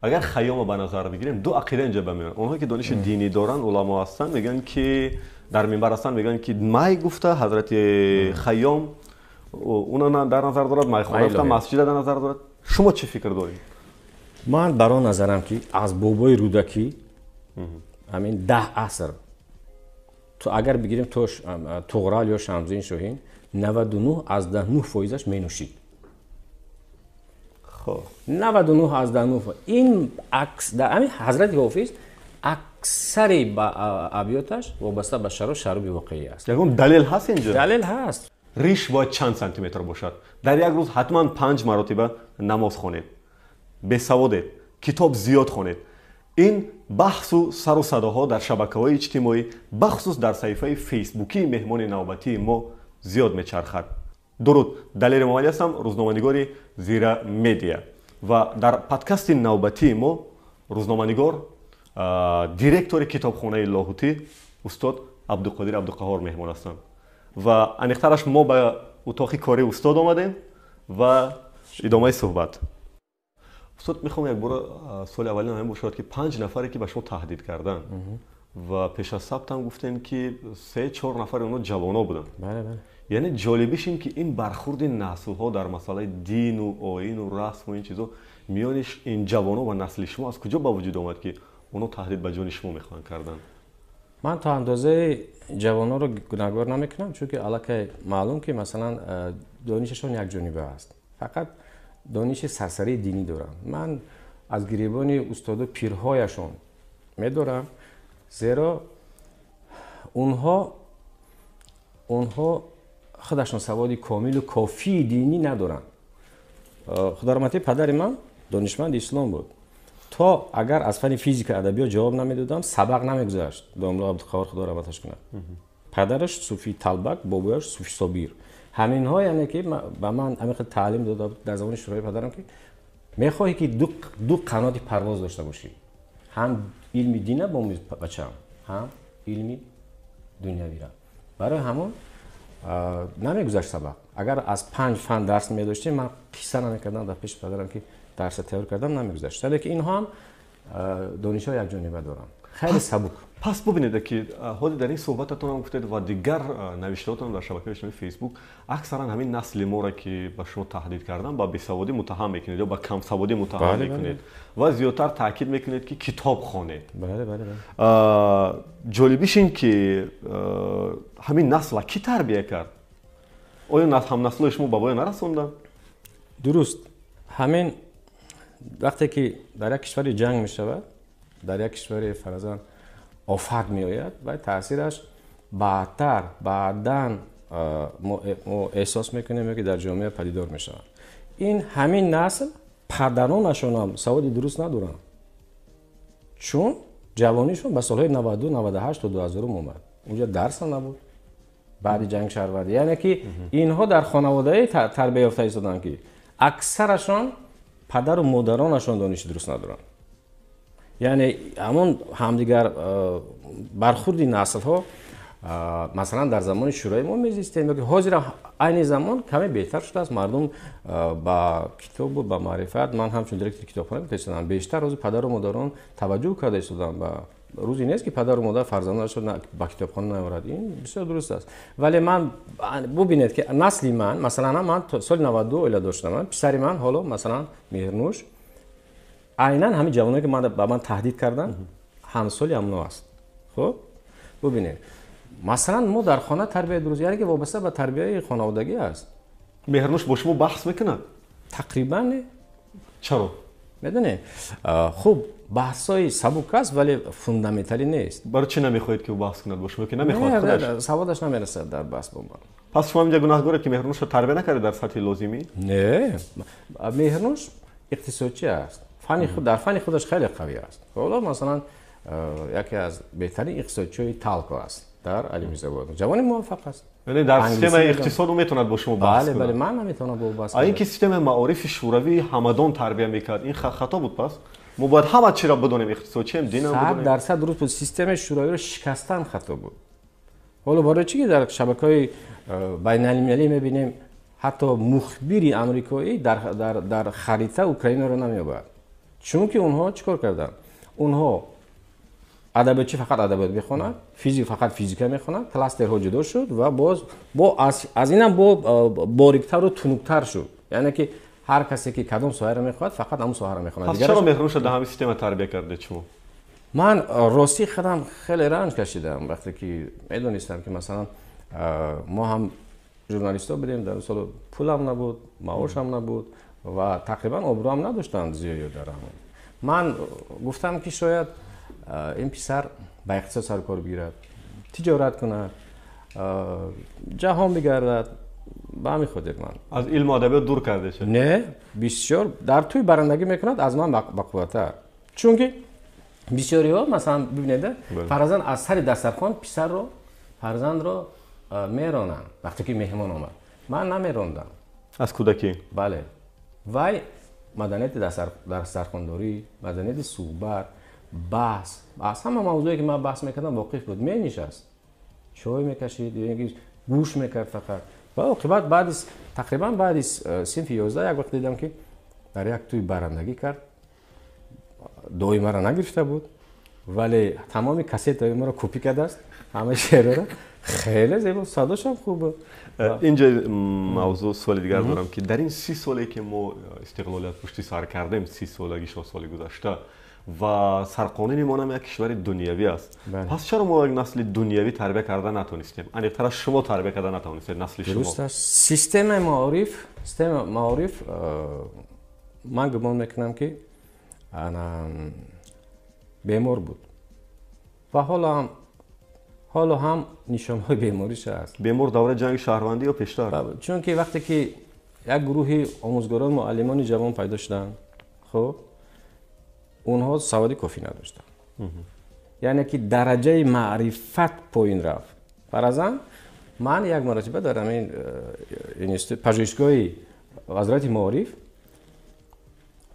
Агар Хайёмро ба назар бигирем, ду ақида инҷа ба миён. Онҳое ки дониши динӣ доранд, уламо ҳастанд, мегӯянд ки дар минбар ҳастанд, мегӯянд ки май гуфта ҳазрати Хайём уна дар назар дорад, майхона гуфта масҷида дар назар дорад. Шумо чӣ фикр доред? Ман бар он назарам, ки аз бобои Рӯдакӣ ҳамин 10 аср, то агар бигирем то Туғрал ё Шамсиддин Шоҳин, 99,9 фоизаш менӯшид. 99,9. Ин акс дар ҳамин ҳазрати Ҳофиз аксари ба абёташ вобаста ба шароб, шароби воқеӣ аст. Ягон далел ҳаст инҷо? Далел ҳаст. Риш бояд чанд сантиметр бошад? Дар як рӯз ҳатман 5 маротиба намоз хонед. Бесаводед, китоб зиёд хонед. Ин баҳсу сару садоҳо дар шабакаҳои иҷтимоӣ, бахусус дар саҳифаи фейсбукии меҳмони навбатии мо зиёд мечархад. Дуруд, Далери Муҳаммадӣ ҳастам, рӯзноманигори Зира Медиа. Ва дар подкасти навбатии мо рӯзноманигор, директори китобхонаи Лоҳутӣ устод Абдуқодир Абдуқаҳор меҳмон ҳастанд. Ва аниқтараш мо ба утоқи кори устод омадем ва идомаи суҳбат. Устод, мехоҳам якбора суоли аввалин ҳамин бошад, ки 5 нафаре ки ба шумо таҳдид карданд ва пеш аз сабтам гуфтем, ки 3-4 нафари онҳо ҷавоно буданд. Бале, бале. Яъне ҷолибиш ин ки ин бархурди наслҳо дар масъалаи дину оину расму ин чизо миёни ин ҷавоно ва насли шумо аз куҷо ба вуҷуд омад, ки онҳо таҳдид ба ҷони шумо мехоҳанд кардан? Ман то андозаи ҷавоноро гунаҳгор намекунам, чунки аллакай маълум, ки масалан донишашон якҷониба аст, фақат дониши сарсарии динӣ доранд. Ман аз гиребони устоду пирҳояшон медорам, зеро онҳо худашон саводи комилу кофии динӣ надоранд. Худо раҳматӣ, падари ман донишманди ислом буд. То агар аз фанни физика, адабиёт ҷавоб намедодам, сабақ намегузашт. Домла Абдуқаҳор, худо раҳматаш кунад, падараш Суфи Талбак, бобояш Суфи Собир. Ҳаминҳо, яъне ки ба ман ҳамин хел таълим дода дар замони шӯрои падарам, ки мехоҳӣ ки ду қаноти парвоз дошта бошӣ, ҳам илми дина бомӯз, бачаам, ҳам илми дунявира. Барои ҳамон намегузашт сабақ. Агар аз 5 фан дарс медоштем, ман қисса намекардам дар пеши падарам, ки дарса тайёр кардам, намегузашт. Лекин инҳо ҳам донишҳо якҷониба доранд, хеле сабук. Пас бубинед, ки ҳозир дар ин суҳбататон ҳам гуфтед ва дигар навиштаҳотон дар шабакаи иҷтимоии Фейсбук, аксаран ҳамин насли моро, ки ба шумо таҳдид кардан, ба бесаводӣ муттаҳам мекунед ё ба камсаводӣ муттаҳам мекунед ва зиёдтар таъкид мекунед, ки китоб хонед. Ҷолибиш ин ки ҳамин насла кӣ тарбия кард? Оё ҳамнаслои шумо ба воя нарасонданд? Дуруст. Ҳамин вақте ки дар як кишвари ҷанг мешавад, дар як кишвари фарзан офат меояд ва таъсираш баъдтар, баъдан мо эҳсос мекунем, ки дар ҷомеа падидор мешавад. Ин ҳамин насл падаронашонам саводи дуруст надоранд, чун ҷавонишон ба солҳои 92, 98 то 2000 омад, унҷа дарсам набуд баъди ҷанг шаҳрвардӣ. Яъне ки инҳо дар хонаводаи тарбия ёфта истоданд, ки аксарашон падару модаронашон дониши дуруст надоранд. Яъне ҳамон ҳамдигар бархурди наслҳо. Масалан, дар замони шӯрои мо мезистем, ки ҳозир айни замон каме беҳтар шудааст, мардум ба китобу ба маърифат. Ман ҳамчун директори китобхона гуфта истодам, бештар ҳозир падару модарон таваҷҷӯҳ карда истоданд. Ба рӯзе нест, ки падару модар фарзандонашро ба китобхона наорад. Ин бисёр дуруст аст. Вале ман бубинед, ки насли ман, масалан, ман соли 92 оила доштам, писари ман ҳоло, масалан, Меҳрнӯш, айнан ҳамин ҷавоное, ки ба ман таҳдид карданд, ҳамсоли ҳамно аст. Хуб, бубинед, масалан, мо дар хона тарбияи дуруст, яъне ки вобаста ба тарбияи хонаводагӣ аст. Меҳрнӯш бо шумо баҳс мекунад? Тақрибан не. Чаро? Медонед, хуб, баҳсҳои сабук аст, вале фундаменталӣ нест. Барои чӣ намехоҳед, ки ӯ баҳс кунад бо шумо, ки намехоҳад худаш? Саводаш намерасад дар баҳс бо ман. Пас шумо инҷа гунаҳгоред, ки Меҳрнӯшро тарбия накардед дар сатҳи лозимӣ? Не, Меҳрнӯш иқтисодчӣ аст, фани худ, дар фани худаш хеле қавӣ аст. Ҳоло, масалан, яке аз беҳтарин иқтисодчиҳои Талко аст дар Алюминзавод, ҷавони муваффақ аст. Яъне дар системаи иқтисод ӯ метавонад бо шумо баҳс кунад? Бале, ман наметавонам бо ӯ баҳс. А ин ки системаи маорифи шӯравӣ ҳамадон тарбия мекард, ин хато буд? Пас мо бояд ҳама чиро бидонем, иқтисодчием, динам бидонем. 100% дуруст буд. Системаи шӯравиро шикастан хато буд. Ҳоло барои чӣ ки дар шабакаҳои байналмилалӣ мебинем, ҳатто мухбири амрикоӣ дар харита Украинаро намеёбад? Чунки онҳо чӣ кор карданд? Онҳо адабиётчӣ фақат адабиёт мехонад, физик фақат физика мехонад, кластерҳо ҷудо шуд ва боз бо аз инам бо бориктару тунуктар шуд. Яъне ки ҳар касе ки кадом соҳаро мехоҳад, фақат ҳамон соҳаро мехонад. Пас чаро Меҳрнӯша дар ҳамин система тарбия кардед шумо? Ман ростӣ худам хеле ранҷ кашидам вақте ки медонистам ки масалан мо ҳам журналистҳо будем, дар сол пулам набуд, маошам набуд ва тақрибан обрӯам надоштанд зиёё дар ҳамон. Ман гуфтам ки шояд ин писар ба иқтисод саркор бигирад, тиҷорат кунад, ҷаҳон бигардад. Ба ҳамин хотир ман аз илму адабиёт дур карда шуд. Не, бисёр дар тӯй барандагӣ мекунад аз ман бақувваттар. Чунки бисёриҳо масалан бибинед, фарзанд аз сари дастархон писарро, фарзандро меронанд вақте ки меҳмон омад. Ман намерондам. Аз кӯдакӣ? Бале. Вай маданияти дастархондорӣ, маданияти суҳбат, баҳс, аз ҳама мавзӯе ки ман баҳс мекардам воқиф буд. Менишаст, чой мекашид, гӯш мекард фақат. Ва оқибат баъди тақрибан баъди синфи 11 як вақт дидам ки дар як тӯй барандагӣ кард. Дуои маро нагирифта буд, вале тамоми кассетаҳои маро копӣ кардааст, ҳамаи шеърҳоро. Хеле зебо, садошам хуб буд. Инҷо мавзӯъ суоли дигар дорам ки дар ин 30 соле ки мо истиқлолият пушти сар кардем, 30 солагишо соли гузашта ва сарқонуни мо ҳам як кишвари дунявӣ аст. Пас чаро мо як насли дунявӣ тарбия карда натонистем? Аниқтараш шумо тарбия карда натавонистед насли шумо. Дуруст аст. Системаи маориф ман гумон мекунам ки бемор буд ва ҳоло ҳам нишонҳои бемориша аст. Бемор давраи ҷанги шаҳрвандӣ ё пештар? Чунки вақте ки як гурӯҳи омӯзгорон, муаллимони ҷавон пайдо шуданд, хуб онҳо саводи кофӣ надоштанд. Яъне ки дараҷаи маърифат поин рафт. Фаразан ман як маротиба дар ҳамин пажӯҳишгоҳи вазорати маориф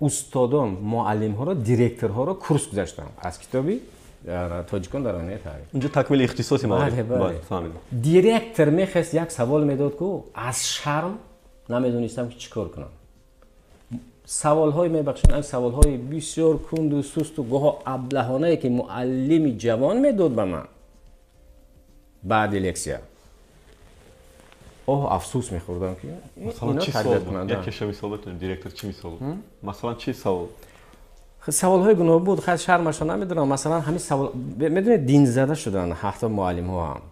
устодон, муаллимҳоро, директорҳоро курс гузаштам аз китоби тоҷикон дар оинаи таърих. Инҷо такмили ихтисоси маориф. Директор мехост як савол медод ку аз шарм намедонистам ки чӣ кор кунам. Саволҳои мебахшанд, ан саволҳои бисёр кунду сусту гоҳо аблаҳонае ки муаллими ҷавон медод ба ман баъди лексия. Оҳ, афсӯс мехӯрдам ки масалан чӣ савол буд? Якеша мисол битонед, директор чӣ мисол буд? Масалан чӣ савол? Саволҳои гуноҳ буд, хайр шармашо намедонам. Масалан ҳамин савол, медонед, динзада шуданд ҳатто муаллимҳо ҳам.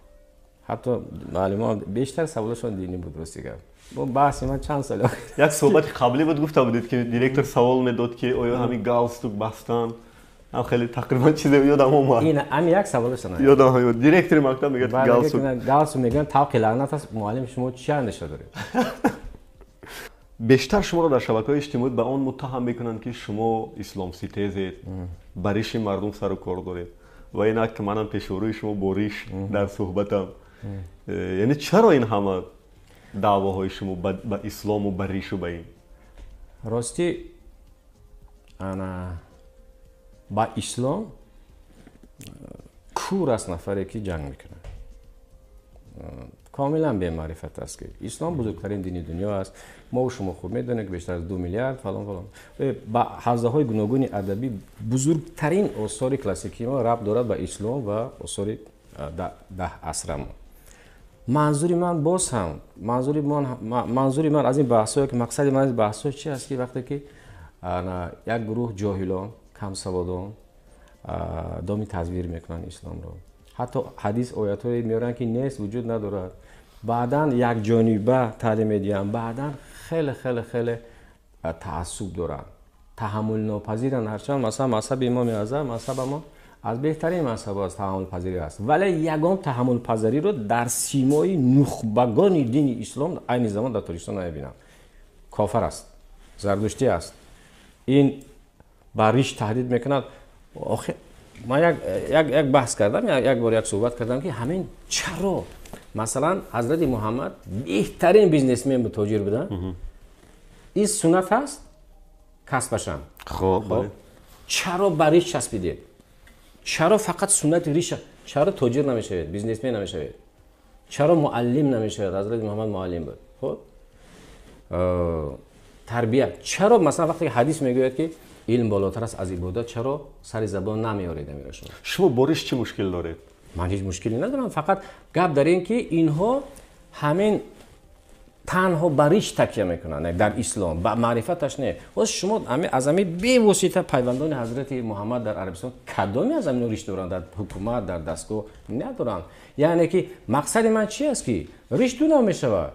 Ҳатто муаллимҳо бештар саволашон динӣ буд, рости гап. Бо баҳси ман чанд сол як суҳбати қаблӣ буд, гуфта будед ки директор савол медод ки оё ҳамин галстук бастан ҳам хеле тақрибан чизе ёдам омад. Ин ҳамин як саволашон. Ёдам омад. Директори мактаб мегӯяд галстук. Галстук мегӯянд тавқи лаънат аст. Муаллим шумо чӣ андеша доред? Бештар шуморо дар шабакаҳои иҷтимоӣ ба он муттаҳам мекунанд ки шумо исломситезед, ба риши мардум сару кор доред ва инак ки манам пешворӯи шумо бо риш дар суҳбатам. Яъне чаро ин ҳама даъвоҳои шумо ба ислому ба ришу ба ин? Ростӣ ана ба ислом кур аст нафаре ки ҷанг мекунад. Комилан бемаърифат аст ки ислом бузургтарин дини дунё аст. Мо шумо хуб медонем ки бештар аз 2 миллиард фалон фалон. Ба ҳавзаҳои гуногуни адабӣ бузургтарин осори классикии мо рабт дорад ба ислом ва осори даҳ асра мо. Манзури ман боз ҳам, манзури ман аз ин баҳсҳое ки мақсади ман аз баҳсҳо чи аст ки вақте ки як гурӯҳ ҷоҳилон, камсаводон доми тазвир мекунанд исломро, ҳатто ҳадис оятҳое меоранд ки нест, вуҷуд надорад, баъдан якҷониба таълим медиҳанд, баъдан хеле хеле хеле таассуб доранд, таҳаммулнопазиранд. Ҳарчанд масалан мазҳаби имоми аъзам мазҳабамо аз беҳтарин мазҳаб аст, таҳаммулпазирӣ аст, вале ягон таҳаммулпазириро дар симои нухбагони дини ислом айни замон дар Тоҷикистон намебинам. Кофар аст, зардуштӣ аст, ин ба риш таҳдид мекунад. Охир ман як баҳс кардам, як бор як суҳбат кардам ки ҳамин чаро масалан ҳазрати Муҳаммад беҳтарин бизнесмен буд, тоҷир буданд, ин суннат аст, касбашам. Хоб, чаро ба риш часпидед? Чаро фақат суннати риша? Чаро тоҷир намешавед, бизнесмен намешавед? Чаро муаллим намешавед? Ҳазрати Муҳаммад муаллим буд. Хоб, тарбия. Чаро масалан вақте ки ҳадис мегӯяд ки Илм болотар аст аз ибодат, чаро сари забон намеоред амира шумо? Шумо бо риш чӣ мушкил доред? Ман ҳеҷ мушкиле надорам, фақат гап дар ин ки инҳо ҳамин танҳо ба риш такя мекунанд дар ислом, ба маърифаташ не. Ҳоз шумо аз ҳамин бевосита пайвандони ҳазрати Муҳаммад дар Арабистон кадоме аз ҳамино риш доранд? Дар ҳукумат, дар дастгоҳ надоранд. Яъне ки мақсади ман чи аст ки риш ду нав мешавад.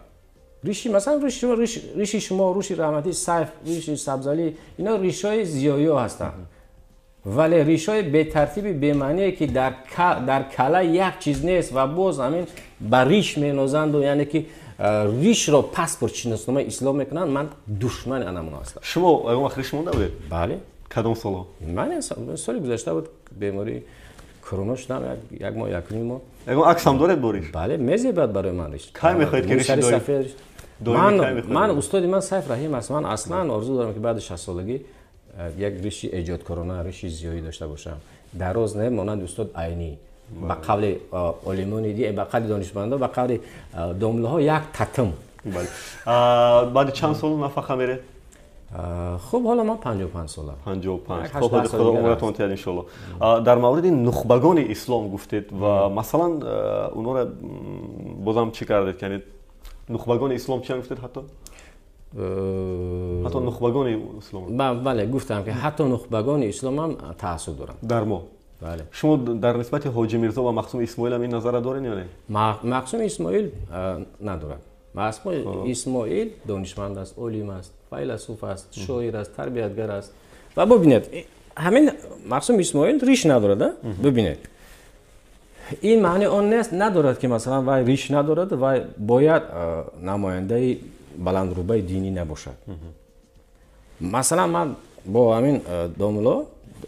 Риши масалан риши шумо, риши раҳматӣ Сайф, риши Сабзалӣ, ино ришҳои зиёиҳо ҳастанд. Вале ришҳои бетартиби бемаъние ки дар кала як чиз нест ва боз ҳамин ба риш менозанду, яъне ки ришро паспорт шиносномаи ислом мекунанд, ман душмани анамон ҳастам. Шумо ягон вақт риш монда будед? Бале. Кадом солҳо? Ман соли гузашта буд, бемории корона шудам, як моҳ, як ним моҳ. Ягон акс ҳам доред бо риш? Бале, мезебад барои ман риш. Кай мехоҳед ки риши доимӣ? Ман устоди ман Сайф Раҳим аст. Ман аслан орзу дорам ки баъди 60 солагӣ як риши эҷодкорона, риши зиёӣ дошта бошам. Дароз не, монанди устод Айнӣ. Ба қавли олимони ди, ба қавли донишмандон, ба қавли домлаҳо як татм. Баъди чанд сол нафақа меред? Хуб, ҳоло ман 55 сола. 55. Хуб, Худо умратон диҳад иншоалло. Дар мавриди нухбагони ислом гуфтед ва масалан онҳоро бозам чӣ кардед? Яъне нухбагони ислом чӣ гуфтед ҳатто? Ҳатто нухбагони ислом. Бале, гуфтам ки ҳатто нухбагони ислом ҳам таассуб доранд. Дар мо. Бале. Шумо дар нисбати Ҳоҷи Мирзо ва Мақсум Исмоил ҳам ин назарро доред ё не? Мақсум Исмоил надорад. Мақсум Исмоил донишманд аст, олим аст, файласуф аст, шоир аст, тарбиятгар аст. Ва бубинед, ҳамин Мақсум Исмоил риш надорад, бубинед. Ин маъни он нест надорад ки масалан вай риш надорад, вай бояд намояндаи баландрубаи динӣ набошад. Масалан ман бо ҳамин домуло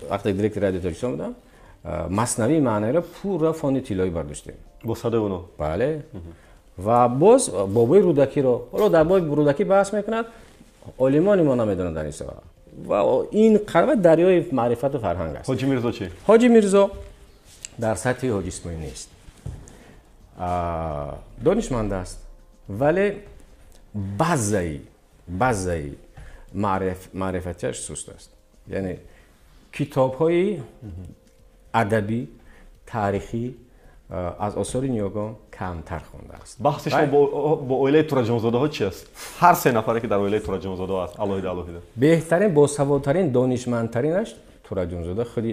вақте директори радио Тоҷикистон будам, маснавии маънаиро пурра фонди тиллоӣ бардоштем. Бо садои оно? Бале. Ва боз бобои Рӯдакиро, ҳоло дар бораи Рӯдакӣ баҳс мекунад, олимони мо намедонанд дар ин соҳа. Ва ин қарва дарёи маърифату фарҳанг аст. Ҳоҷи Мирзо чӣ? Ҳоҷи Мирзо дар сатҳи Ҳоҷи Исмоил нест. Донишманд аст, вале баъзаи маърифатиаш суст аст. Яъне китобҳои адабӣ, таърихӣ аз осори ниёгон камтар хондааст. Баҳси шумо бо оилаи Тураҷонзодаҳо чи аст? Ҳар се нафаре ки дар оилаи Тураҷонзодаҳо аст, алоҳида алоҳида. Беҳтарин, босаводтарин, донишмандтаринаш Тураҷонзода худи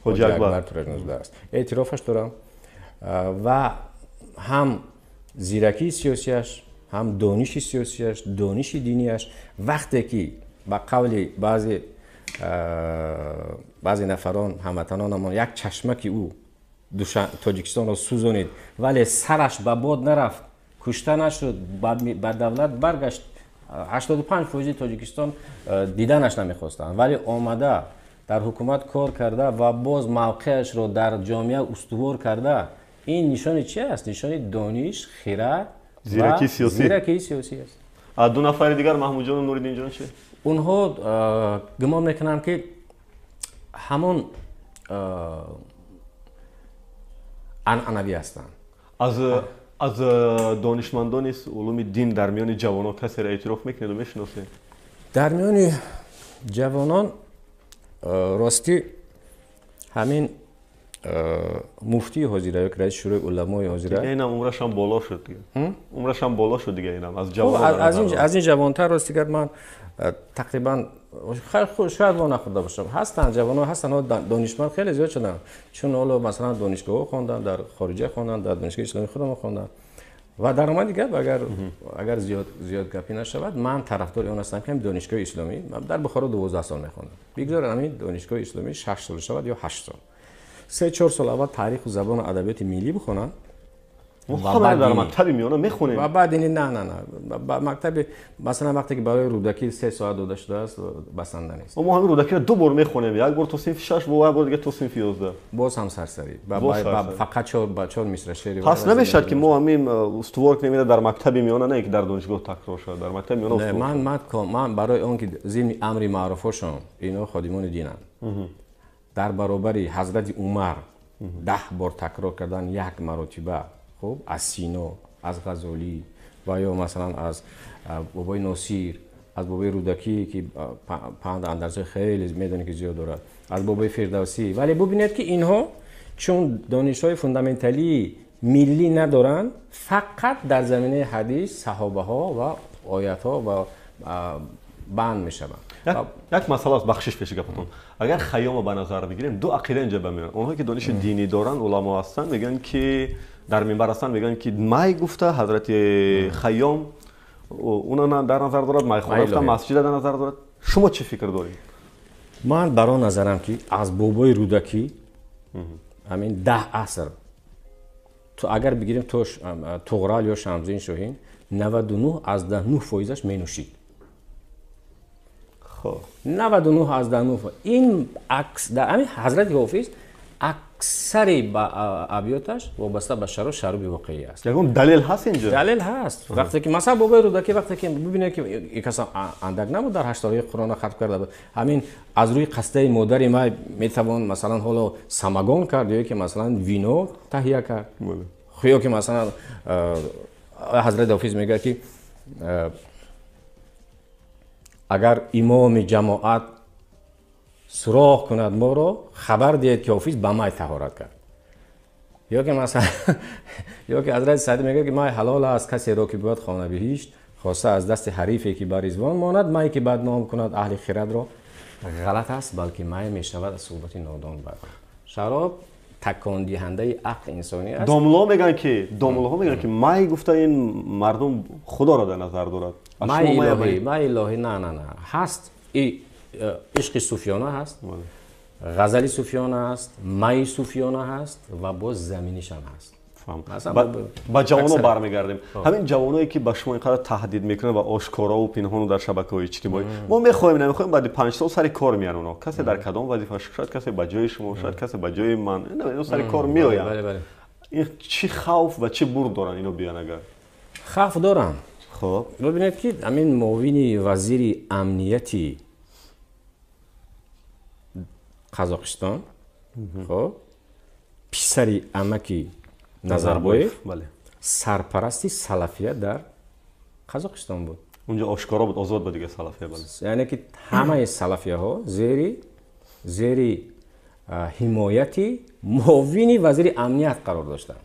Ҳоҷи Акбар Тураҷонзода аст. Эътирофаш дорам ва ҳам зиракии сиёсиаш, ҳам дониши сиёсиаш, дониши динияш, вақте ки ба қавли баъзе нафарон, ҳамватанонамон, як чашмаки ӯ Тоҷикистонро сӯзонид, вале сараш ба бод нарафт, кушта нашуд, ба давлат баргашт. 85% Тоҷикистон диданаш намехостанд, вале омада дар ҳукумат кор карда ва боз мавқеашро дар ҷомеа устувор карда. Ин нишони чи аст? Нишони дониш, хирад, зиракии сиёсӣ. Зиракии сиёсӣ аст. Ду нафари дигар, Маҳмудҷону Нуриддинҷон чи? Онҳо гумон мекунам ки ҳамон анъанавӣ ҳастанд. Аз донишмандони улуми дин дар миёни ҷавонон касеро эътироф мекунеду мешиносед? Дар миёни ҷавонон ростӣ ҳамин муфтии ҳозира ё ки раиси шӯрои уламои ҳозира, инам умрашам боло шуд дига. Умрашам боло шуд дига, инам аз ҷавонон. Аз ин ҷавонтар рости гап ман тақрибан шояд во нахӯрда бошам. Ҳастанд ҷавонон, ҳастанд донишманд хеле зиёд шуданд, чун ҳоло масалан донишгоҳҳо хонданд, дар хориҷа хонданд, дар донишгоҳи исломии худамон хонданд. Ва даромади гап агар зиёд гапӣ нашавад, ман тарафдори он ҳастам ки ҳамин донишгоҳи исломӣ, дар Бухоро 12 сол мехондам, бигзор ҳамин донишгоҳи исломӣ 6 сол шавад ё 8 сол, 3-4 сол аввал таъриху забону адабиёти миллӣ бихонанд. Мо дар мактаби миёна мехонем. Ва баъд ини на мактаби, масалан вақте ки барои Рӯдакӣ 3 соат дода шудааст, басанда нест. Мо ҳамин Рӯдакиро 2 бор мехонем, як бор то синфи 6 ва як бор дига то синфи 11. Боз ҳам сарсарӣ. Фақат 4 мисра шеъри. Пас намешавад ки мо ҳамин устувор кунем, дар мактаби миёна, не ки дар донишгоҳ такрор шавад, дар мактаби миёна устувор. Ман барои он ки зимни амри маъруфошон инҳо ходимони динанд, дар баробари ҳазрати Умар 10 бор такрор кардан як маротиба, хуб, аз Сино, аз Ғазолӣ ва ё масалан аз бобои Носир, аз бобои Рӯдакӣ, ки панд андарзҳои хеле медонед, ки зиёд дорад, аз бобои Фирдавсӣ. Вале бубинед, ки инҳо чун донишҳои фундаменталии миллӣ надоранд, фақат дар заминаи ҳадис, саҳобаҳо ва оятҳо ва банд мешаванд. Як масъала аст, бахшиш пеши гапатон. Агар Хайёмро ба назар бигирем, ду ақида инҷа ба миён. Онҳое ки дониши динӣ доранд, уламо ҳастанд, мегӯянд, ки дар минбар ҳастанд, мегӯянд, ки май гуфта ҳазрати Хайём уна дар назар дорад, майхона гуфта масҷида дар назар дорад. Шумо чӣ фикр доред? Ман бар он назарам, ки аз бобои Рӯдакӣ ҳамин 10 аср, то агар бигирем то Туғрал ё Шамсиддин Шоҳин, 99,9 фоизаш менӯшид. 99,9. Ин акс дар ҳамин ҳазрати Ҳофиз аксари абёташ вобаста ба шароб, шароби воқеӣ аст. Ягон далел ҳаст инҷо? Далел ҳаст. Вақте ки масалан бобои Рӯдакӣ, вақте ки бибинед, ки ин касам андак набуд, дар 8 солагии Қуръонро хатм карда буд. Ҳамин аз рӯи қасдаи модари май метавон масалан ҳоло самогон кард ё ки масалан вино таҳия кард, ё ки масалан ҳазрати Ҳофиз мегӯяд, ки агар имоми ҷамоат суроғ кунад моро, хабар диҳед, ки Ҳофиз ба май таҳорат кард. Ё ки масалан, ё ки ҳазрати Саъдӣ мегӯяд, ки май ҳалол аст касеро, ки бояд хона биҳишт, хоса аз дасти ҳарифе, ки ба Ризвон монад. Май ки бадном кунад аҳли хирадро, ғалат аст, балки май мешавад аз суҳбати нодон бар. Шароб такондиҳандаи ақли инсонӣ аст. Домлоҳо мегӯянд, ки май гуфта ин мардум Худоро дар назар дорад. Май илоҳӣ, май илоҳӣ, на, на, на, ҳаст. Ишқи суфиёна ҳаст, ғазали суфиёна ҳаст, майи суфиёна ҳаст ва боз заминишам ҳаст. Ба ҷавоно бармегардем. Ҳамин ҷавоное, ки ба шумо ин қадар таҳдид мекунанд ва ошкорову пинҳону дар шабакаҳои иҷтимоӣ, мо мехоҳем, намехоҳем, баъди 5 сол сари кор меянд онҳо. Касе дар кадом вазифа, шояд касе ба ҷои шумо, шояд касе ба ҷои ман, ино сари кор меоянд. Ин чӣ хавф ва чӣ бурд доранд ино биён агар? Хавф доранд. Хоб. Бибинед, ки ҳамин муовини вазири амнияти Қазоқистон, хоб, писари амаки Назарбоев, сарпарасти салафия дар Қазоқистон буд. Унҷо ошкоро буд, озод буд дига салафия, бале. Яъне ки ҳамаи салафияҳо зери ҳимояти муовини вазири амният қарор доштанд.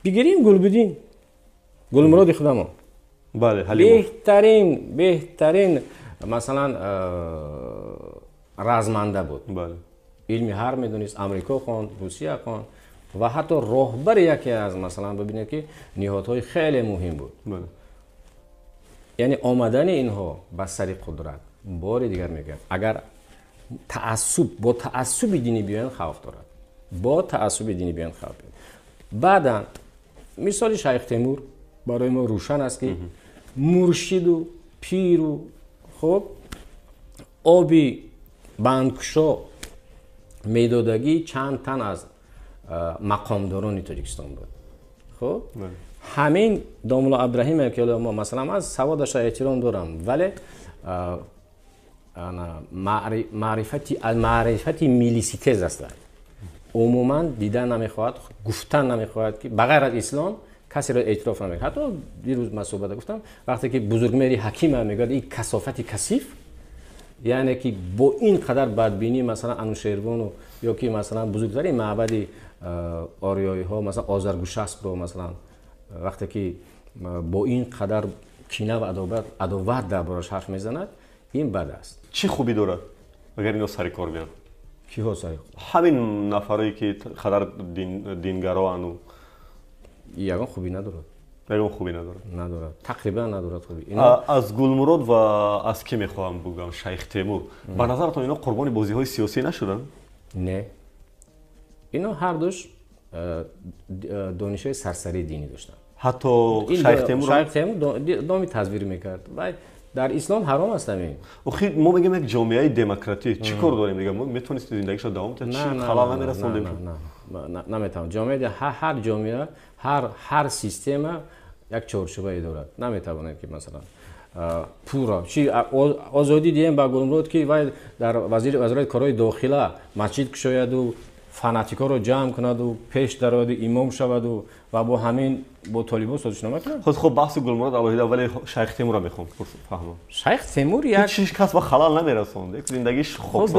Бигирем Гулбудин, Гулмуроди худамон, беҳтарин масалан разманда буд, илми ҳар медонист, Амрико хонд, Русия хонд ва ҳатто роҳбари яке аз масалан, бибинед, ки ниҳодҳои хеле муҳим буд. Яъне омадани инҳо ба сари қудрат, бори дигар мегӯям, агар таассуб, бо таассуби динӣ биёянд, хавф дорад. Бо таассуби динӣ биёянд, хавф дорад. Баъдан мисоли Шайх Темур барои мо рӯшан аст, ки муршиду пиру, хуб, оби бандкушо медодагӣ чанд тан аз мақомдорони Тоҷикистон буд. Хуб, ҳамин домулло Абдураҳимов, ки мо масалан аз саводаша эҳтиром дорам, вале маърифати миллиситез аст, умуман дидан намехоҳад, гуфтан намехоҳад, ки ба ғайр аз ислом касеро эътироф намекунад. Ҳатто дирӯз ман суҳбата гуфтам, вақте ки бузургмеҳри ҳакима мегӯяд, ин касофати касиф, яъне ки бо ин қадар бадбинӣ масалан Анушервону ё ки масалан бузургтарин маъбади ориёиҳо, масалан Озаргушаспро, масалан вақте ки бо ин қадар кина ва адоват дар бораш ҳарф мезанад, ин бад аст. Чӣ хубӣ дорад, агар ино сари кор биёнд? Киҳо сари? Ҳамин нафарое, ки қадар дингароану. Ягон хубӣ надорад. Ягон хубӣ надорад? Надорад, тақрибан надорад хубӣ. Аз Гулмурод ва аз кӣ мехоҳам бугӯям, Шайх Темур, ба назаратон ино қурбони бозиҳои сиёсӣ нашуданд? Не, ино ҳардуш донишҳои сарсарии динӣ доштанд. Ҳатто Шайх Темур? Шайх Темур доми тазвир мекард. Вай дар ислом ҳаром аст ҳамин. Охи мо мегӯем як ҷомеаи демократӣ, чӣ кор дорем дига? Мо метавонистем зиндагиша давом диҳем, чӣ халал намерасондем? Наметавон. Ҷомеа, ҳар ҷомеа, ҳар система як чорчӯбае дорад. Наметавонед, ки масалан пурра чи озодӣ диҳем ба Гулмурод, ки вай дар вазорати корҳои дохила масҷид кушояду. фанатикҳоро ҷамъ кунаду пеш дарояду имом шаваду ва бо ҳамин бо толибон созишнома кунад. Хуб, баҳси Гулмурод алоҳида, вале Шайх Темурро мехоҳам фаҳмам. Шайх Темур як ҳеҷ кас ба халал намерасонд, як зиндагиш хоб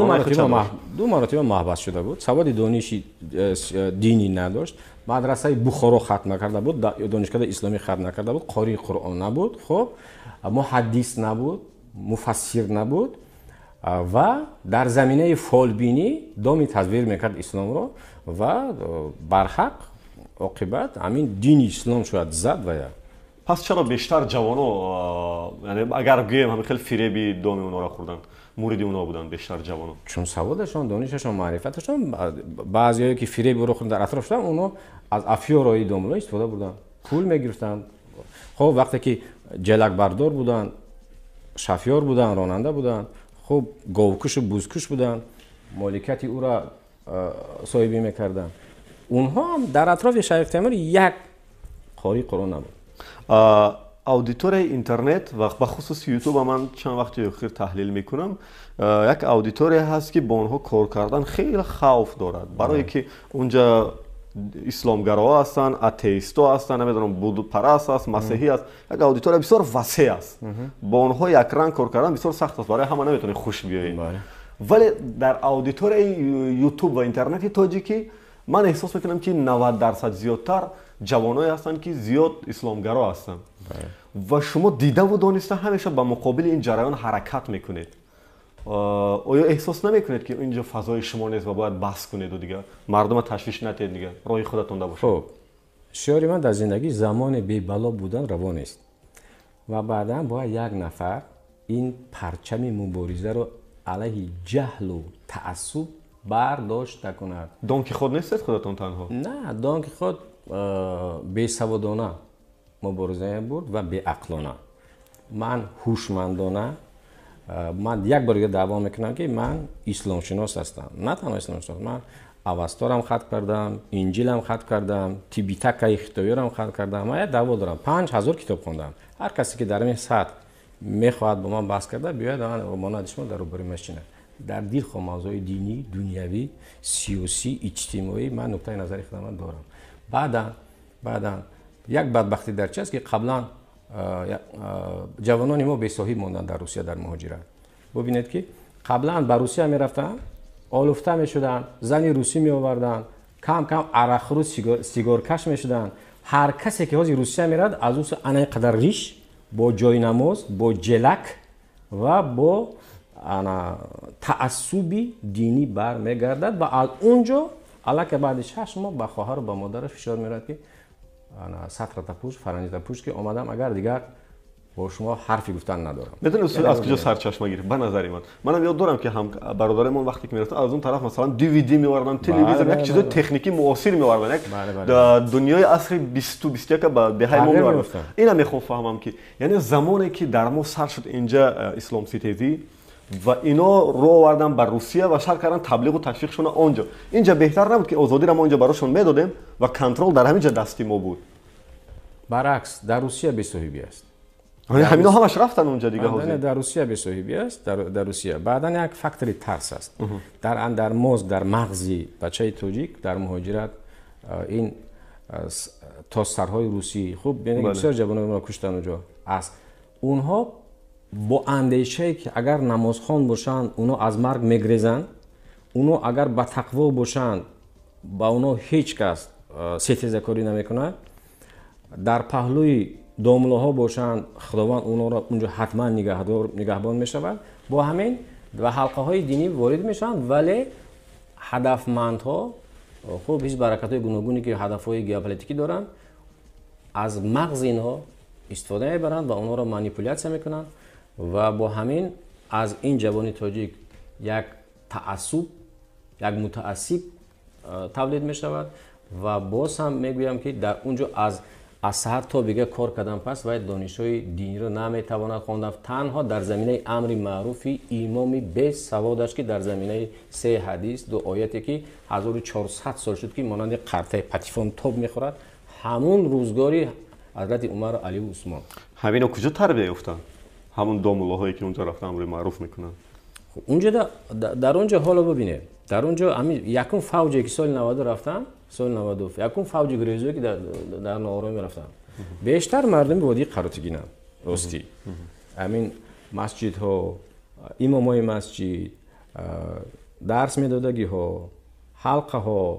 ду маротиба маҳбас шуда буд, саводи дониши динӣ надошт, мадрасаи Бухоро хатм накарда буд, донишкадаи исломӣ хатм накарда буд, қории Қуръон набуд, хуб, муҳаддис набуд, муфассир набуд ва дар заминаи фолбинӣ доми тазвир мекард исломро ва барҳақ оқибат ҳамин дини ислом шояд зад ва я. Пас чаро бештар ҷавоно, яъне агар гӯем ҳамин хел фиреби доми онҳоро хӯрданд, муриди онҳо буданд бештар ҷавоно? Чун саводашон, донишашон, маърифаташон, баъзеҳое ки фиреби ӯро хӯрданд дар атроф шуданд, онҳо аз афёрои домло истифода бурданд, пул мегирифтанд. Хуб, вақте ки ҷалакбардор буданд, шофёр буданд, ронанда буданд, хуб, говкушу бузкуш буданд, моликияти ӯро соҳибӣ мекарданд. Онҳо ҳам дар атрофи Шайх Темур як қории Қуръон набуд. Аудиторияи интернет ва бахусус ютуба ман чанд вақти охир таҳлил мекунам, як аудитория ҳаст, ки бо онҳо кор кардан хеле хавф дорад, барое ки унҷа исломгароҳо ҳастанд, атеистҳо ҳастанд, намедонам, будпараст аст, масеҳӣ аст. Як аудитория бисёр васеъ аст, бо онҳо якранг кор кардан бисёр сахт аст, барои ҳама наметавонӣ хуш биёӣ. Вале дар аудиторияи ютуб ва интернети тоҷикӣ ман эҳсос мекунам, ки 90% зиёдтар ҷавоное ҳастанд, ки зиёд исломгаро ҳастанд ва шумо дидаву дониста ҳамеша ба муқобили ин ҷараён ҳаракат мекунед. Оё эҳсос намекунед, ки инҷо фазои шумо нест ва бояд баҳс кунеду дигар мардума ташвиш натиҳед, дигар роҳи худатон бошад? Хуб, шиори ман дар зиндагӣ замоне бебало будан раво нест ва баъдан бояд як нафар ин парчами муборизаро алайҳи ҷаҳлу таассуб бардошта кунад. Дон Кихот нестед худатон танҳо? На, Дон Кихот бесаводона мубориза мебурд ва беақлона. Ман ҳушмандона, ман як бор дига даъво мекунам, ки ман исломшинос ҳастам. На танҳо исломшинос, ман Авасторам хатм кардам, Инҷилам хатм кардам, Тибитакаи хитоиёрам хатм кардам. Ман як даъво дорам, 5000 китоб хондам. Ҳар касе ки дар ин сатҳ мехоҳад бо ман баҳс карда биёяд, монанди шумо дар рӯбарӯи ман шинад. Дар дилхоҳ мавзӯи динӣ, дунявӣ, сиёсӣ, иҷтимоӣ ман нуқтаи назари худамро дорам. Баъдан як бадбахтӣ дар чи аст, ки қаблан ҷавонони мо бесоҳиб монданд дар Русия, дар муҳоҷират. Бубинед, ки қаблан ба Русия мерафтанд, олуфта мешуданд, зани русӣ меоварданд, кам кам арақхӯру сигоркаш мешуданд. Ҳар касе ки ҳозир Русия меравад, аз ӯ ана ин қадар риш, бо ҷойнамоз, бо ҷелак ва бо таассуби динӣ бармегардад ва аз он ҷо аллакай баъди 6 моҳ ба хоҳару ба модараш фишор меравад, ки сатрата пӯш, фаранҷата пӯш, ки омадам, агар дигар бо шумо ҳарфи гуфтан надорам. Медонед, аз куҷо сарчашма гирифт? Ба назари ман, манам ёд дорам, ки ҳам бародарамон вақте ки мерафтанд, аз он тараф масалан DVD меоварданд, телевизор, як чизои техникӣ муосир меоварданд, як дунёи асри 20-21 ба деҳаи мо меоварданд. Ина мехоҳам фаҳмам, ки яъне замоне ки дар мо сар шуд инҷа исломситезӣ ва ино рӯ овардан ба Русия ва шар кардан таблиғу ташвиқшона онҷо, инҷа беҳтар набуд, ки озодиро мо инҷа барошон медодем ва контрол дар ҳамин ҷа дасти мо буд? Баръакс, дар Русия бесоҳибӣ аст. Ҳамино ҳамаш рафтан онҷа дига ҳозир. Дар Русия бесоҳибӣ аст, дар Русия. Баъдан як фактори тарс аст. Дар мозг, дар мағзи бачаи тоҷик дар муҳоҷират ин тозсарҳои русӣ, хуб, бисёр ҷавонони моро куштанд онҷо аст. Онҳо бо андешае, ки агар намозхон бошанд, онҳо аз марг мегрезанд, онҳо агар ба тақво бошанд, ба онҳо ҳеҷ кас сетезакорӣ намекунад, дар паҳлӯи домлаҳо бошанд, Худованд онҳоро унҷо ҳатман нигаҳбон мешавад. Бо ҳамин ва ҳалқаҳои динӣ ворид мешаванд, вале ҳадафмандҳо, хуб, ҳизб ҳаракатҳои гуногуне, ки ҳадафҳои геополитикӣ доранд, аз мағзи инҳо истифода мебаранд ва онҳоро манипулятсия мекунанд ва бо ҳамин аз ин ҷавони тоҷик як таассуб, як мутаассиб тавлид мешавад. Ва боз ҳам мегӯям, ки дар он ҷо аз саҳар то бига кор кардан пас вай донишҳои диниро наметавонад хондан, танҳо дар заминаи амри маъруфи имоми бесаводаш, ки дар заминаи 3 ҳадис, 2 ояте, ки 1400 сол шуд, ки монанди қартаи патифон тоб мехӯрад, ҳамун рӯзгори ҳазрати Умару Аливу Усмон. Ҳамино куҷо тарбия ёфтанд? Ҳамун домуллоҳое, ки унҷо рафта амри маъруф мекунанд. Унҷо дар он ҷо ҳоло бибинед. Дар он ҷо ҳамин якум фавҷе ки соли 90 рафтан, соли 92 якум фавҷи гурезое ки дар ноороми рафтан, бештар мардуми водии Қаротигинанд. Ростӣ ҳамин масҷидҳо, имомои масҷид, дарс медодагиҳо, ҳалқаҳо,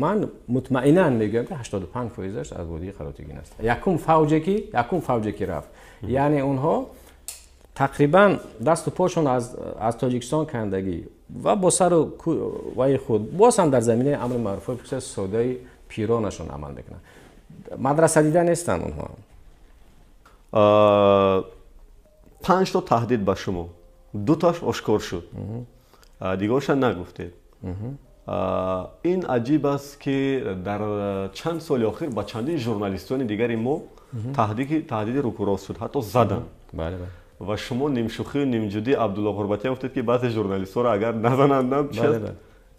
ман мутмаинан мегӯям ки 85%-аш аз водии Қаротигин аст. Якум фавҷе ки рафт, яъне онҳо тақрибан дасту пошон аз Тоҷикистон кандагӣ ва бо сару ваи худ боз ҳам дар заминаи амри маъруфҳои содаи пиронашон амал мекунанд. Мадраса дида нестанд онҳо. 5 то таҳдид ба шумо, 2таш ошкор шуд, дигарша нагуфтед. Ин аҷиб аст ки дар чанд соли охир ба чандин журналистони дигари мо таҳдиди рӯкурост шуд, ҳатто заданд. Ва шумо нимшӯхию нимҷудӣ Абдулло Ғурбатиам гуфтед ки баъзе журналистҳоро агар назанандам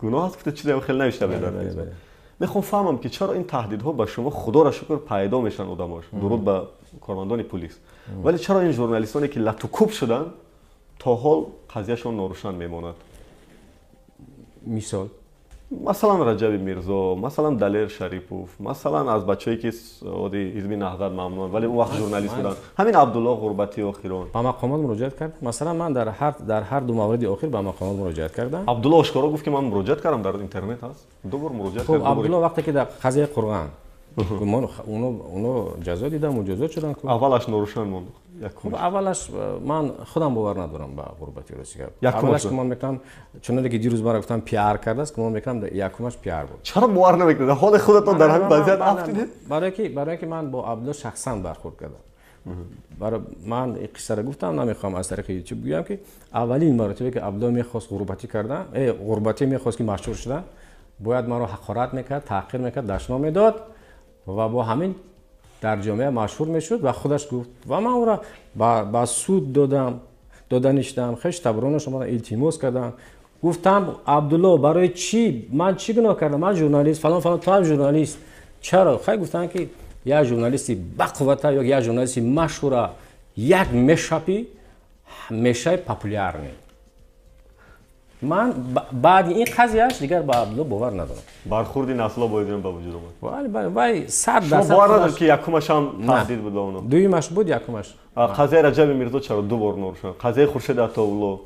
гуноҳ аст, гуфтед чизеам хеле навишта бедар. Мехоҳам фаҳмам ки чаро ин таҳдидҳо ба шумо, худоро шукр, пайдо мешаванд одамош, дуруд ба кормандони пулис, вале чаро ин журналистоне ки латукӯб шуданд то ҳол қазияшон норӯшан мемонад? Мисол? Масалан Раҷаби Мирзо, масалан Далер Шарипов, масалан аз бачаҳое ки оди ҳизби Наҳзат мамнунанд, вале он вақт журналист буданд, ҳамин Абдулло Ғурбатӣ охирон. Ба мақомот муроҷиат кардам. Масалан ман дар ҳар ду мавриди охир ба мақомот муроҷиат кардам. Абдулло ошкоро гуфт ки ман муроҷиат кардам, дар интернет ҳаст, 2 бор муроҷиат кардам. Хуб, Абдулло вақте ки дар қазияи Қурғон оно ҷазо дидам, муҷозот шуданд. Аввалаш норӯшан монд. Хуб, аввалаш ман худам бовар надорам ба Ғурбатӣ, рости гап. Аввалаш гумон мекунам, чуноне ки дирӯз мара гуфтам пиар кардааст, гумон мекунам якумаш пиар буд. Чаро бовар намекунед? Ҳоли худатон дар ҳамин вазъият афтидед? Барое ки ман бо Абдулло шахсан бархӯрд кардам. Барои ман ин қиссаро гуфтам, намехоҳам аз тариқи YouTube гӯям ки аввалин маротибе ки Абдулло мехост Ғурбатӣ кардан, Ғурбатӣ мехост ки машҳур шудан, бояд маро ҳақорат мекард, таҳқир мекард, дашном медод ва бо ҳамин дар ҷомеа машҳур мешуд ва худаш гуфт ва ман ӯро ба суд додам, дода ништам, хеш табронаш омадам, илтимос кардам, гуфтам Абдулло барои чӣ, ман чӣ гуноҳ кардам, ман журналист фалон фалон, ту ҳам журналист, чаро? Хай гуфтанд ки як журналисти бақуввата ё як журналисти машҳура як мешапи мешаи популярный. Ман баъди ин қазияш дигар ба Абдулло бовар надорам. Бархӯрди насло бояд ба вуҷуд омад. Бале, бале, вай 100% шумо бовар надоред ки якумаш ҳам таҳдид буд ба оно? Дуюмаш буд, якумаш. Қазияи Раҷаби Мирзо чаро 2 бор норӯшан? Қазияи Хуршед Атоулло?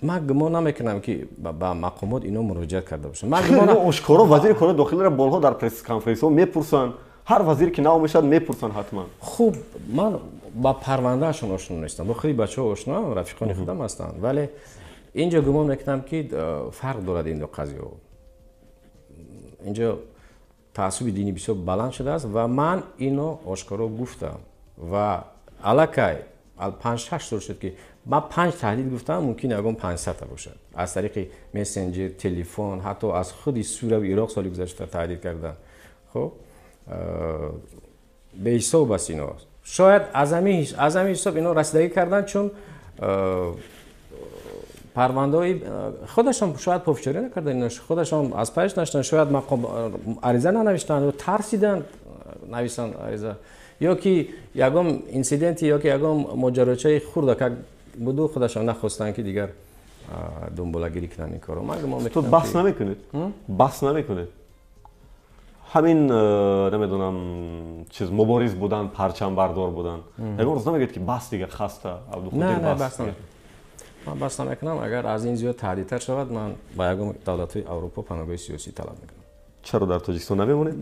Ман гумон намекунам ки ба мақомот ино муроҷиат карда бошанд. Ман гумон ошкоро вазири корҳои дохилиро борҳо дар пресс-конференсиҳо мепурсанд. Ҳар вазир ки нав мешавад мепурсанд ҳатман. Хуб, ман ба парвандаашон ошно нестам. Бо худи бачаҳо ошноам, рафиқони худам ҳастанд, вале инҷо гумон мекунам ки фарқ дорад ин ду қазияҳо. Инҷо таассуби динӣ бисёр баланд шудааст ва ман ино ошкоро гуфтам ва аллакай 5-6 сол шуд ки ман 5 таҳдид гуфтам, мумкин ягон 500 бошад. Аз тариқи мессенҷер, телефон, ҳатто аз худи Сурия ва Ироқ соли гузашта таҳдид карданд. Хуб, беҳисоб аст ино. Шояд аз ҳамин ҳисоб ино расидагӣ карданд, чун парвандаҳои худашон шояд пофишорӣ накарданд, худашон аз пайш наштанд, шояд мақом ариза нанавиштанд ё тарсиданд нависанд ариза, ё ки ягон инсиденти ё ки ягон моҷарочаи хурдакак буду худашон нахостанд ки дигар дунболагирӣ кунанд ин корро. Ман гумон мекунам ту баҳс намекунед? Баҳс намекунед? Ҳамин намедонам чиз мубориз будан, парчамбардор будан, ягон рӯз намегӯед ки бас дига хаста Абдуқодир? Не, бас ман бас намекунам. Агар аз ин зиёд таҳдидтар шавад, ман ба ягон давлатҳои Аврупо паноҳгоҳи сиёсӣ талаб мекунам. Чаро дар Тоҷикистон намемонед?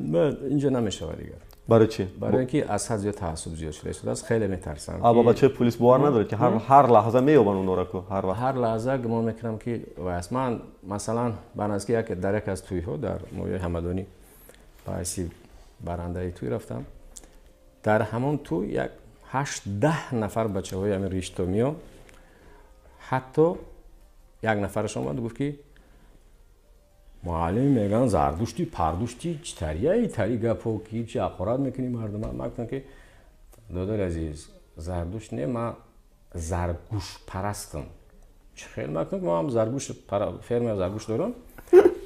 Инҷо намешавад дигар. Барои чӣ? Барои ин ки аз ҳад зиёд таассуб зиёд шуда истодааст, хеле метарсам. Ба бачаи пулис бовар надоред ки ҳар лаҳза меёбанд онҳоро ку ҳар вақт? Ҳар лаҳза гумон мекунам ки вай аст. Ман масалан ба наздики дар яке аз тӯйҳо дар ноҳияи Ҳамадонӣ ба ҳайси барандаи тӯй рафтам. Дар ҳамон тӯй як 8-10 нафар бачаҳои ҳамин риштомиё, ҳатто як нафараш омад гуфт ки муаллим мегӯянд зардушти пардушти читарияи тари гапҳо ки чи ҳақорат мекунӣ мардума. Ман гуфтам ки додари азиз, зардушт не, ман заргӯшпарастам. Чӣ хел? Ман гуфтам ки ман заргӯш фермаи заргӯш дорам.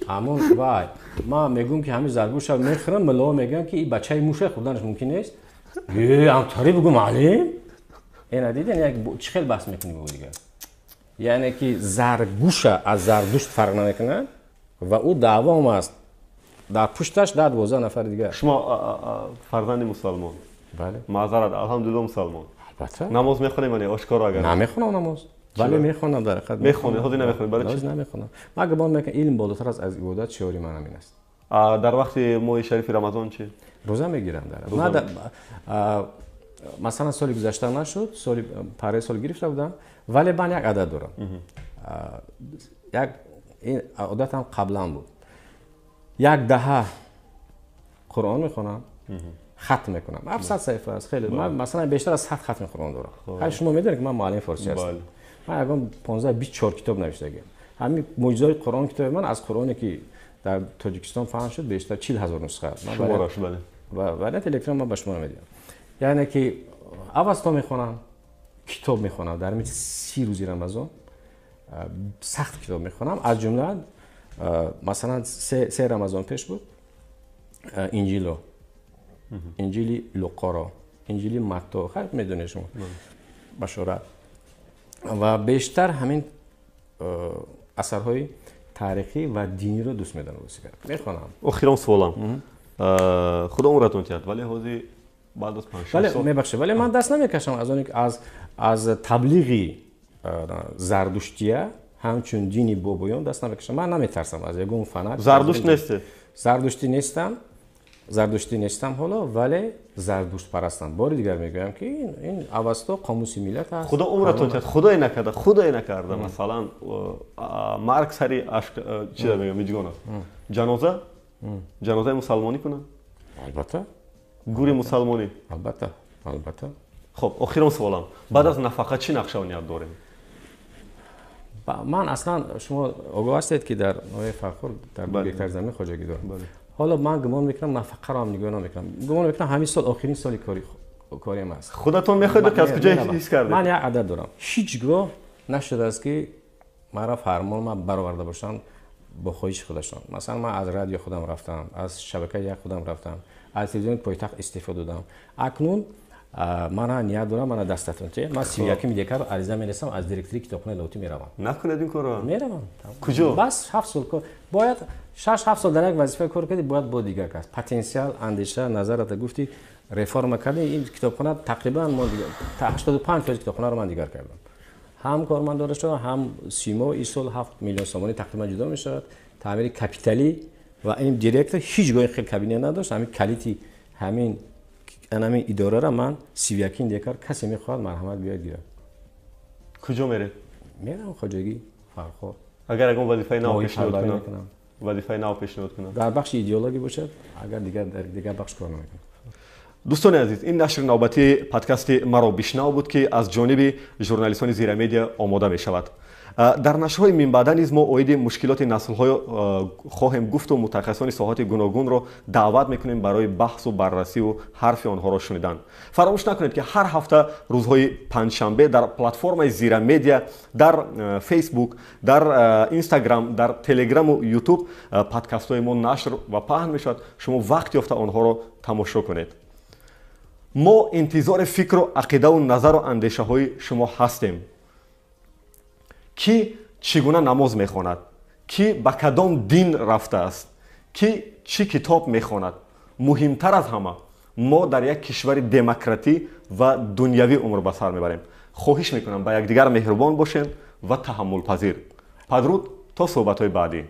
Ҳамон вай ман мегӯям ки ҳамин заргӯша мехӯрам, муллоҳо мегӯянд ки ин бачаи муша хӯрданаш мумкин нест. Э, ҳамтари бигӯ муаллим. Эна диден як чӣ хел баҳс мекунӣ бо дигар? Яъне ки заргуша аз Зардушт фарқ намекунад ва ӯ даъвом аст. Дар пушташ 10-12 нафари дигар. Шумо фарзанди мусалмон? Бале. Маъзарат, алҳамдулилло, мусалмон. Албатта. Намоз мехонем ё не? Ошкоро агар. Намехонам намоз. Вале мехонам дар ҳақиқат. Мехонед, ҳозир намехонед. Барои чӣ? Ҳозир намехонам. Ман гумон мекунам илм болотар аст аз ибодат, шиори ман ҳамин аст. Дар вақти моҳи шарифи Рамазон чӣ? Рӯза мегирам дар. Масалан, соли гузашта нашуд, соли параи сол гирифта будам, вале ман як адад дорам. Як ин одатам қаблан буд. Як даҳа Қуръон мехонам, хатм мекунам. 700 саҳифа аст, хеле. Ман масалан бештар аз 100 хатми Қуръон дорам. Ҳай шумо медонед ки ман муаллими форсӣ ҳастам. Ман ягон 15-24 китоб навиштагиам. Ҳамин мӯъҷизаҳои Қуръон китоби ман аз Қуръоне ки дар Тоҷикистон фаҳм шуд бештар 40,000 нусха. Шумораш, бале. Ва варианти электрон ман ба шумо медиҳам. Яъне ки авасто мехонам, китоб мехонам. Дар 30 рӯзи Рамазон сахт китоб мехонам. Аз ҷумла масалан се Рамазон пеш буд Инҷило, Инҷили Луқоро, Инҷили Матто, хайр медонед шумо башорат. Ва бештар ҳамин асарҳои таърихӣ ва диниро дӯст медорам, мехонам. Охирон суолам. Худо умратон диҳад, вале ҳозир баъд аз 5-6 сол мебахшед, вале ман даст намекашам аз он аз таблиғи зардуштия ҳамчун дини бобоён даст намекашам. Ман наметарсам аз ягон фанат. Зардушт нестед? Зардуштӣ нестам. Зардуштӣ нестам ҳоло, вале зардуштпарастам. Бори дигар мегӯям ки ин Авасто қомуси миллат аст. Худо умратон диҳад, худое накарда, худое накарда, масалан марг сари ашк чиза мегӯям, миҷгон аст. Ҷаноза? Ҷанозаи мусалмонӣ кунанд? Албатта. Гури мусалмонӣ? Албатта, албатта. Хоб, охирон суолам. Баъд аз нафақа чӣ нақшаву ният дорем? Ман аслан шумо огоҳ ҳастед ки дар ноҳияи Фархор дар 2 гектар замин хоҷагӣ дорам. Ҳоло ман гумон мекунам нафақаро ҳам нигоҳ намекунам. Гумон мекунам ҳамин сол охирин соли кориам аст. Худатон мехоҳед ки аз куҷо ҳис кардед? Ман як адад дорам. Ҳеҷ гоҳ нашудааст ки маро фармон ман бароварда бошанд бо хоҳиши худашон. Масалан ман аз радио худам рафтам, аз шабакаи як худам рафтам, аз телевизиони пойтахт истифода додам. Акнун мана ният дорам, мана дастатон те. Ман 31 декабр ариза мерасам, аз директори китобхонаи Лоҳутӣ меравам. Накунед ин корро. Меравам. Куҷо? Бас 7 сол кор. Бояд 6-7 сол дар як вазифа кор кардӣ, бояд бо дигар кас. Потенсиал, андеша, назарата гуфтӣ, реформа кардӣ. Ин китобхона тақрибан мо 85% китобхонаро ман дигар кардам. Ҳам кормандон шудам, ҳам симо ин сол 7 миллион сомонӣ тақрибан ҷудо мешавад. Таъмири капиталӣ ва ин директор ҳеҷ гоҳ хел кабинет надошт. Ҳамин калити ҳамин идораро ман 31 декабр касе мехоҳад марҳамат биёяд гирад. Куҷо меред? Мерам хоҷагӣ Фархор. Агар ягон вазифаи нав пешниҳод кунам, вазифаи нав пешниҳод кунам, дар бахши идеологӣ бошад, агар дигар дар дигар бахш кор намекунам. Дӯстони азиз, ин нашри навбатии подкасти маро бишнав буд ки аз ҷониби журналистони Зира Медиа омода мешавад. Дар нашрҳои минбаъда низ мо оиди мушкилоти наслҳо хоҳем гуфту мутахассисони соҳати гуногунро даъват мекунем барои баҳсу баррасиву ҳарфи онҳоро шунидан. Фаромӯш накунед ки ҳар ҳафта рӯзҳои панҷшанбе дар платформаи Зира Медиа, дар Фейсбук, дар Инстаграм, дар Телеграму Ютуб подкастҳои мо нашр ва паҳн мешавад. Шумо вақт ёфта онҳоро тамошо кунед. Мо интизори фикру ақидаву назару андешаҳои шумо ҳастем. Ки чӣ гуна намоз мехонад, ки ба кадом дин рафтааст, ки чӣ китоб мехонад. Муҳимтар аз ҳама, мо дар як кишвари демократӣ ва дунявӣ умр ба сар мебарем. Хоҳиш мекунам ба якдигар меҳрубон бошем ва таҳаммулпазир. Падруд то суҳбатҳои баъдӣ.